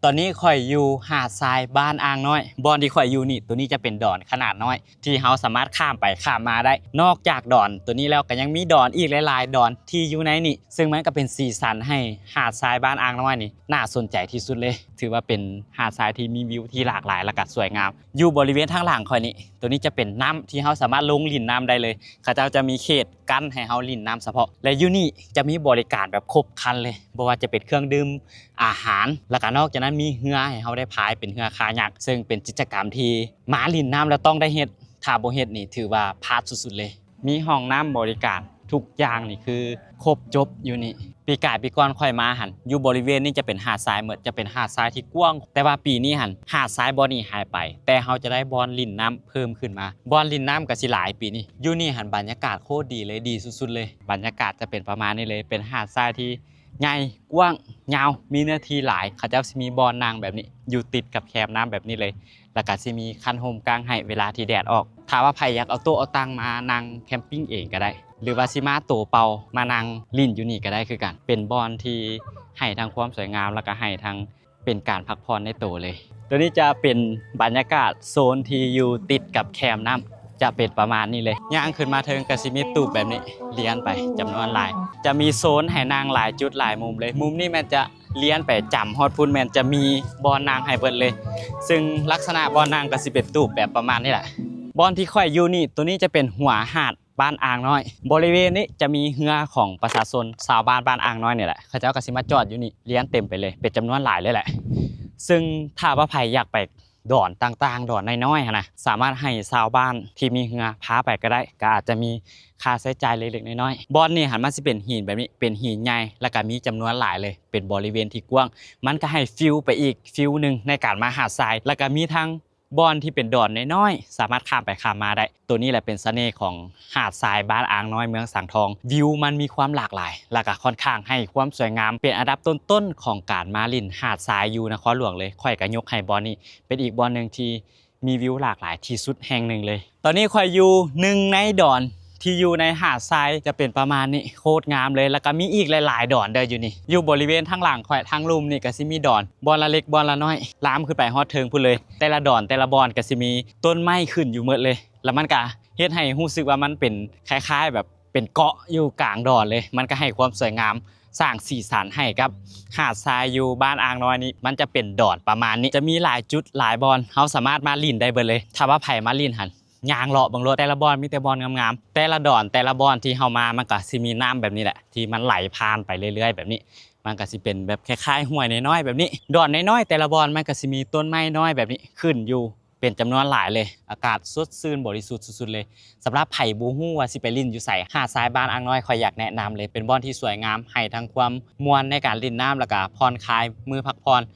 ຕອນນີ້ຂ້ອຍຢູ່ຫາດຊາຍບ້ານອ່າງນ້ອຍ. ບ່ອນທີ່ຂ້ອຍຢູ່ນີ້ ໂຕນີ້ຈະເປັນດອນຂະໜາດນ້ອຍ ທີ່ເຮົາສາມາດຂ້າມໄປຂ້າມມາໄດ້. ນອກຈາກດອນໂຕນີ້ແລ້ວ ກໍຍັງມີດອນອີກຫຼາຍໆດອນທີ່ຢູ່ໃນນີ້ ເຊິ່ງມັນກໍເປັນສີສັນໃຫ້ຫາດຊາຍບ້ານອ່າງນ້ອຍນີ້ໜ້າສົນໃຈທີ່ສຸດເລີຍ. ຖືວ່າເປັນຫາດຊາຍທີ່ມີວິວທີ່ຫຼາກຫຼາຍ ແລະກະສວຍງາມ. ຢູ່ບໍລິເວນທາງຫຼັງຂ້ອຍນີ້ ໂຕນີ້ຈະເປັນນ້ຳທີ່ເຮົາສາມາດລົງຫຼິ້ນນ້ຳໄດ້ເລີຍ. ເຂົາເຈົ້າຈະມີເຂດ ກັນໃຫ້ເຮົາຫຼິ້ນນ້ຳສະເພາະ ແລະຢູ່ນີ້ຈະມີບໍລິການແບບຄົບຄັນເລີຍ ບໍ່ວ່າຈະເປັນເຄື່ອງດື່ມ, ອາຫານ ແລະກະນອກຈາກນັ້ນມີເຮືອໃຫ້ເຮົາໄດ້ພາຍ ເປັນເຮືອຄາຍັກ ເຊິ່ງເປັນກິດຈະກຳທີ່ມາຫຼິ້ນນ້ຳແລ້ວຕ້ອງໄດ້ເຮັດ. ຖ້າບໍ່ເຮັດນີ້ຖືວ່າພາດສຸດໆເລີຍ. ມີຫ້ອງນ້ຳບໍລິການ ທຸກຢ່າງນີ້ຄືຄົບຈົບຢູ່ນີ້. ປີກາຍປີກ່ອນຂ້ອຍມາຫັ້ນ ຢູ່ບໍລິເວນນີ້ຈະເປັນຫາດຊາຍໝົດ ຈະເປັນຫາດຊາຍທີ່ກວ້າງ ແຕ່ວ່າປີນີ້ຫັ້ນ ຫາດຊາຍບ່ອນນີ້ຫາຍໄປ ແຕ່ເຮົາຈະໄດ້ບ່ອນຫຼິ້ນນ້ຳເພີ່ມຂຶ້ນມາ. ບ່ອນຫຼິ້ນນ້ຳກໍຊິຫຼາຍປີນີ້. ຢູ່ນີ້ຫັ້ນບັນຍາກາດໂຄດດີເລີຍ ດີສຸດໆເລີຍ. ບັນຍາກາດຈະເປັນປະມານນີ້ເລີຍ ເປັນຫາດຊາຍທີ່ໃຫຍ່ ກວ້າງ ຍາວ ມີເນື້ອທີ່ຫຼາຍ. ເຂົາເຈົ້າຊິມີບ່ອນນັ່ງແບບນີ້ ຢູ່ຕິດກັບແຄມນ້ຳແບບນີ້ເລີຍ ແລ້ວກໍຊິມີຄັນຮົ່ມກາງໃຫ້ເວລາທີ່ແດດອອກ. ຖ້າວ່າໃຜຢາກເອົາໂຕະເອົາຕັ່ງມານັ່ງແຄມປິງເອງກໍໄດ້ ຫຼືວ່າຊິມາໂຕເປົ່າມານັ່ງຫຼິ້ນຢູ່ນີ້ກໍໄດ້ຄືກັນ. ເປັນບ່ອນທີ່ໃຫ້ທັງຄວາມສວຍງາມ ແລ້ວກໍໃຫ້ທັງເປັນການພັກຜ່ອນໃນໂຕເລີຍ. ໂຕນີ້ຈະເປັນບັນຍາກາດໂຊນທີ່ຢູ່ຕິດກັບແຄມນ້ຳ ຈະເປັນປະມານນີ້ເລີຍ. ຍ່າງຂຶ້ນມາເທິງກໍຊິມີຕູບແບບນີ້ລຽນໄປຈຳນວນຫຼາຍ. ຈະມີໂຊນໃຫ້ນັ່ງຫຼາຍຈຸດຫຼາຍມຸມເລີຍ. ມຸມນີ້ແມ່ນຈະລຽນໄປຈຳຮອດພຸ້ນ ແມ່ນຈະມີບ່ອນນັ່ງໃຫ້ເບິດເລີຍ. ເຊິ່ງລັກສະນະບ່ອນນັ່ງກໍຊິເປັນຕູບແບບປະມານນີ້ແຫຼະ. ບ່ອນທີ່ຂ້ອຍຢູ່ນີ້ ໂຕນີ້ຈະເປັນຫົວຫາດ ບ້ານອ່າງນ້ອຍ. ບໍລິເວນນີ້ຈະມີເຮືອຂອງປະຊາຊົນຊາວບ້ານ ບ້ານອ່າງນ້ອຍນີ້ແຫຼະ ເຂົາເຈົ້າກໍຊິມາຈອດຢູ່ນີ້ລຽນເຕັມໄປເລີຍ ເປັນຈຳນວນຫຼາຍເລີຍແຫຼະ. ເຊິ່ງຖ້າວ່າໃຜຢາກໄປດອນຕ່າງໆ ດອນນ້ອຍໆຫັ້ນນະ ສາມາດໃຫ້ຊາວບ້ານທີ່ມີເຮືອພາໄປກໍໄດ້ ກໍອາດຈະມີຄ່າໃຊ້ຈ່າຍເລັກໆນ້ອຍໆ. ບ່ອນນີ້ຫັ້ນມັນຊິເປັນຫີນແບບນີ້ ເປັນຫີນໃຫຍ່ ແລ້ວກໍມີຈຳນວນຫຼາຍເລີຍ ເປັນບໍລິເວນທີ່ກວ້າງ ມັນກໍໃຫ້ຟີລໄປອີກຟີລໜຶ່ງໃນການມາຫາດຊາຍ ແລ້ວກໍມີທັງ ບ່ອນທີ່ເປັນດອນນ້ອຍໆ ສາມາດຂ້າມໄປຂ້າມມາໄດ້. ໂຕນີ້ແຫຼະເປັນສະເໜ່ຂອງຫາດຊາຍບ້ານອ່າງນ້ອຍ ເມືອງສັງທອງ. ວິວມັນມີຄວາມຫຼາກຫຼາຍ ແລ້ວກໍຄ່ອນຂ້າງໃຫ້ຄວາມສວຍງາມ ເປັນອັນດັບຕົ້ນໆຂອງການມາຫຼິ້ນຫາດຊາຍຢູ່ນະຄອນຫຼວງເລີຍ. ຂ້ອຍກໍຍົກໃຫ້ບ່ອນນີ້ເປັນອີກບ່ອນໜຶ່ງທີ່ມີວິວຫຼາກຫຼາຍທີ່ສຸດແຫ່ງໜຶ່ງເລີຍ. ຕອນນີ້ຂ້ອຍຢູ່ໜຶ່ງໃນດອນ ທີ່ຢູ່ໃນຫາດຊາຍຈະເປັນປະມານນີ້ ໂຄດງາມເລີຍ. ແລ້ວກໍມີອີກຫຼາຍໆດອນເດີ້ຢູ່ນີ້ ຢູ່ບໍລິເວນທາງຫຼັງຂ້ອຍ ທາງລຸ່ມນີ້ກໍຊິມີດອນ ບ່ອນລະເລັກບ່ອນລະນ້ອຍ ລາມຂຶ້ນໄປຮອດເທິງພຸ້ນເລີຍ. ແຕ່ລະດອນແຕ່ລະບ່ອນກໍຊິມີຕົ້ນໄມ້ຂຶ້ນຢູ່ໝົດເລີຍ ແລ້ວມັນກໍເຮັດໃຫ້ຮູ້ສຶກວ່າມັນເປັນຄ້າຍໆແບບເປັນເກາະຢູ່ກາງດອນເລີຍ. ມັນກໍໃຫ້ຄວາມສວຍງາມ ສ້າງສີສັນໃຫ້ກັບຫາດຊາຍຢູ່ບ້ານອ່າງນ້ອຍນີ້. ມັນຈະເປັນດອນປະມານນີ້ ຈະມີຫຼາຍຈຸດຫຼາຍບ່ອນ ເຮົາສາມາດມາຫຼິ້ນໄດ້ເບິດເລີຍ. ຖ້າວ່າໃຜມາຫຼິ້ນຫັ້ນ ຍ່າງເລາະເບິ່ງໂລດ ແຕ່ລະບ່ອນມີແຕ່ບ່ອນງາມໆ. ແຕ່ລະດອນແຕ່ລະບ່ອນທີ່ເຮົາມາ ມັນກໍຊິມີນ້ຳແບບນີ້ແຫຼະ ທີ່ມັນໄຫຼຜ່ານໄປເລື້ອຍໆແບບນີ້. ມັນກໍຊິເປັນແບບຄ້າຍໆຫ້ວຍນ້ອຍໆແບບນີ້. ດອນນ້ອຍໆແຕ່ລະບ່ອນມັນກໍຊິມີຕົ້ນໄມ້ນ້ອຍແບບນີ້ຂຶ້ນຢູ່ເປັນຈຳນວນຫຼາຍເລີຍ. ອາກາດສົດຊື່ນບໍລິສຸດສຸດໆເລີຍ. ສຳລັບໃຜບໍ່ຮູ້ວ່າຊິໄປຫຼິ້ນຢູ່ໃສ ຫາດຊາຍບ້ານອ່າງນ້ອຍ ຂ້ອຍຢາກແນະນຳເລີຍ. ເປັນບ່ອນທີ່ສວຍງາມ ໃຫ້ທັງຄວາມມ່ວນໃນການຫຼິ້ນນ້ຳ ແລ້ວກໍຜ່ອນຄາຍມື້ພັກຜ່ອນ.